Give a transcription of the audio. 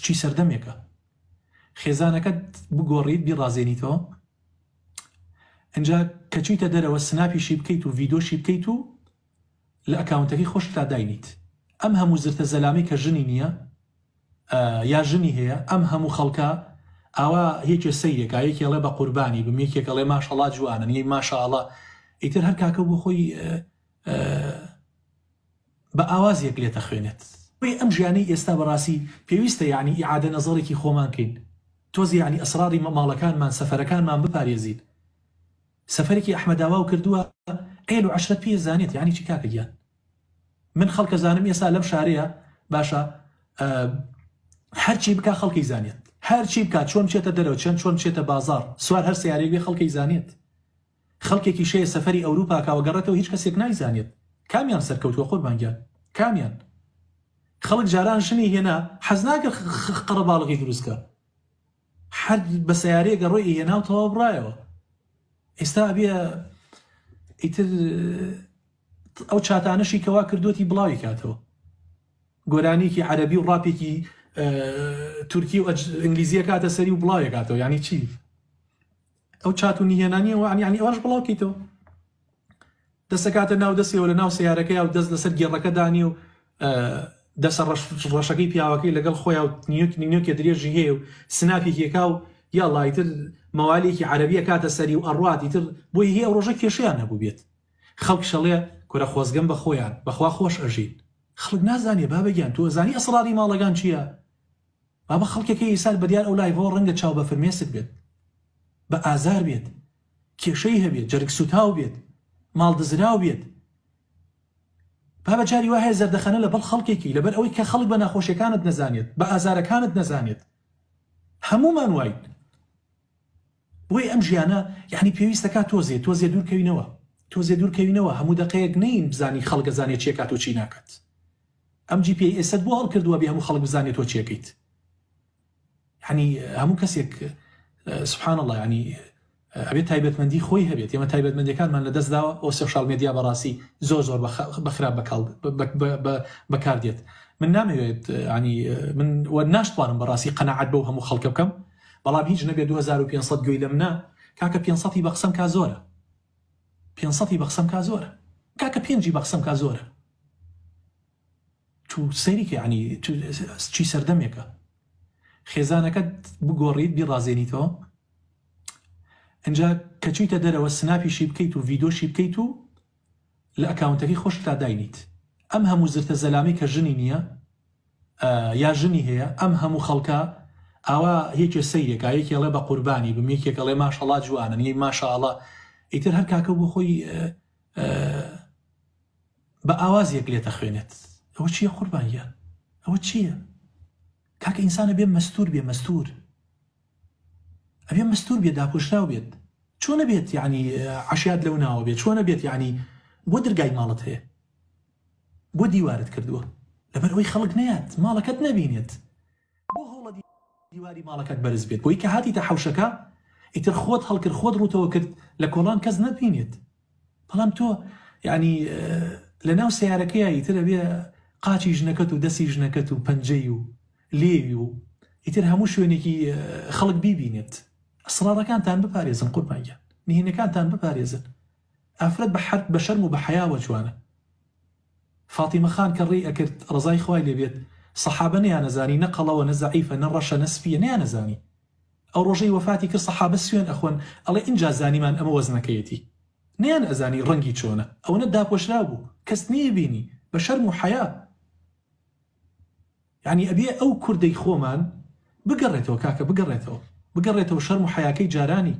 چی سەردەمێکە. خێزانەکەت بگۆڕیت بیڕازێنیتەوە ئینجا کە چویتە دەرەوە سناپیشی بکەیت و ڤیدۆشی بکەیت و لە ئەکاونتەکەی خۆشتدا داینیت ئەم هەموو زرتە زەلامەی کە ژنی نییە یا ژنی هەیە ئەم هەموو خەڵکە ئاوا یەکێ سەیرێکا یەکێ ئەڵێ بە قوربانی بم یەکێک ئەڵێ ماشەڵا جوانن یەی ماشاءاللە ئیتر هەر کاکە بۆ خۆی بە ئاوازێک لێتەخوێنێت. بۆیە ئەم ژیانەی ئێستا بەڕاستی پێویستە یەعنی ئیعادە نەزەڕێکی خۆمان کەین تۆزێ یەعنی ئەسڕاڕی ماڵەکانمان سەفەرەکانمان بپارێزین سەفەرێکی ئەحمەداواو کردووە عێل و عەشرەت پێ زانێت یەعنی چی کاکە گیان من خەڵکە زانم ئێستا لەم شارەیە باشە هەرچی بکا خەڵکی زانێت هەرچی بکات چۆن بچێتە دەرەوە چەند چۆن بچێتە بازار سوار هەر سیارێک بێ خەڵکی زانێت خەڵکێکیش هەیە سەفەری ئەوروپا کا و گەڕێتەوە هیچ کەسێک نایزانێت کامیان سەرکەوتوە قوربان گیان کامیان خەڵک جاران ژنی هێنا حەز ناکرد قەرەباڵغی دروست کە هەر بە سەیارەیە گەڕۆی هێنا و تەواو بڕایەوە ئێستا ئەبێ ئیتر ئەو چاتانەشی کەوا کردوەتی بڵاوی کاتەوە گۆرانیەکی عەرەبی و ڕاپێکی تورکی و ئینگلیزیە کاتە سەری و بڵاوێ کاتەوە یعنی چی ئەو چات و نهێنانیەوە یانی ئەوەش بڵاو کەیتەوە دەسەکاتە ناو دەستیەوە لە ناو سیارەکەی و دەست لەسەر گێڕەکە دانی و دەسە ڕەشەکەی پیاوەکەی لەگەڵ خۆیان و نینۆکێ درێژی هەیە و سناپێکێکا و یاڵا ئیتر مەوالێکی عەرەبیە کاتە سەری و ئەڕوات ئیتر بۆی هەیە ئەو ڕۆژە کێشەیان هەبوو بێت خەڵک شەڵێ کورە خۆزگەم بە خۆیان بەخوا خۆش ئەژین خەڵک نازانێ بابە گیان تۆ ئەزانی ئەسڕاری ماڵەکان چییە؟ بابە خەڵکێک هەیە ئیستا بەدیار ئەو لایڤەوە ڕەنگە چاو بە فرمێسک بێت بە ئازار بێت کێشەی هەبێت جەرگ سوتاو بێت ماڵ دزراو بێت بابە جاری وا هەیە زەردەخەنە لەبەڵ خەڵکێکی لەبەر ئەوەی کە خەڵک بە ناخۆشیەکانت نەزانێت بە ئازارەکانت نەزانێت هەمومان واین بۆیە ئەم ژیانە یعنی پێویستەکە تۆزێ تۆزێ دوورکەوینەوە تۆزێ دوورکەوینەوە هەموو دقەیەک نین بزانی خەڵکە زانێت چێکات و چی ناکات ئەم جی پی ئێسەت بۆ هەڵکردووە بێ هەموو خەڵک بزانێت تۆ چیەکەیت یعنی هەموو کەسێک سبحان الله یعنی ئەبێت تایبەتمەندی خۆی هەبێت ئێمە تایبەتمەندەکانمان لە دەست داوە ئەو سۆشیال میدیا بەڕاستی زۆر زۆر بەخراپ بەکار دێت من نامەوێت ینی من وە ناشتوانم بەڕاستی قەنەعەت بەو هەموو خەڵکە بکەم بەڵام هیچ نەبێت 2500 گوێی لە منە کاکە 500 بە قسەم کا زۆرە 500 بە قسەم کا زۆرە کاکە پێنجی بە قسەم کا زۆرە تو سەیری کە یعنی چی سەردەمێکە خێزانەکەت بگۆڕیت بیڕازێنیتەوە ئینجا کە چویتە دەرەوە سناپیشی بکەیت و ڤیدۆشی بکەیت و لە ئەکاونتەکەی خۆشتدا داینیت ئەم هەموو زرتە زەلامەی کە ژنی نییە یا ژنی هەیە ئەم هەموو خەڵکە ئاوا یەکێ سەیرێکا یەکێ ئەڵێ بە قوربانی بم یەکێک ئەڵێ ماشەڵا جوانن یەی ماشاءاللە ئیتر هەر کاکە بۆ خۆی بە ئاوازێک لێتەخوێنێت ئەوە چییە قوربان گیان ئەوە چییە کاکە ئینسانە بێ مەستور بێ مەستور ئەبێ مەستور بێ داپۆشراو بێت چۆنە بێت یعنی عشیات لەو ناوە بێت چۆنە بێت یعنی بۆ درگای ماڵت هەیە بۆ دیوارت کردووە لەبەر ئەوەی خەڵک نەیات ماڵەکەت نەبینێت بۆ هەوڵە دیواری ماڵەکەت بەرز بێت بۆی کە هاتیتە حەوشەکە ئیتر خۆت هەڵکرد خۆت ڕووتەوە کرد لە کۆڵان کەس نەتبینێت بەڵام تۆ یعنی لە ناو سیارەکەیە ئیتر ئەبێ قاچی ژنەکەت و دەستی ژنەکەت و پەنجەی و لێوی و ئیتر هەموو شوێنێکی خەڵک بیبینێت ئەسڕاڕەکانتان بپارێزن قوربان گیان نهێنەکانتان بپارێزن ئافرەت بە حەرت بە شەرم و بە حەیاوە جوانە فاتیمە خان کە ڕێی ئەکرد ڕەزای خوای لێ بێت سەحابە نەیانەزانی نە قەڵەوە نە زەعیفە نە ڕەشە نە سپیە نەیانەزانی ئەو ڕۆژەی وەفاتی کرد سەحابە سوێن ئەخۆن ئەڵێ ئینجا زانیمان ئەمە وەزنەکەیەتی نەیان ئەزانی ڕەنگی چۆنە ئەوەنە داپۆشراو بوو کەس نەیبینی بە شەرم و حەیا یانی ئەبێ ئەو کوردەی خۆمان بگەڕێتەوە کاکە بگەڕێتەوە بگەڕێتەوە شەرم و حەیاکەی جارانی.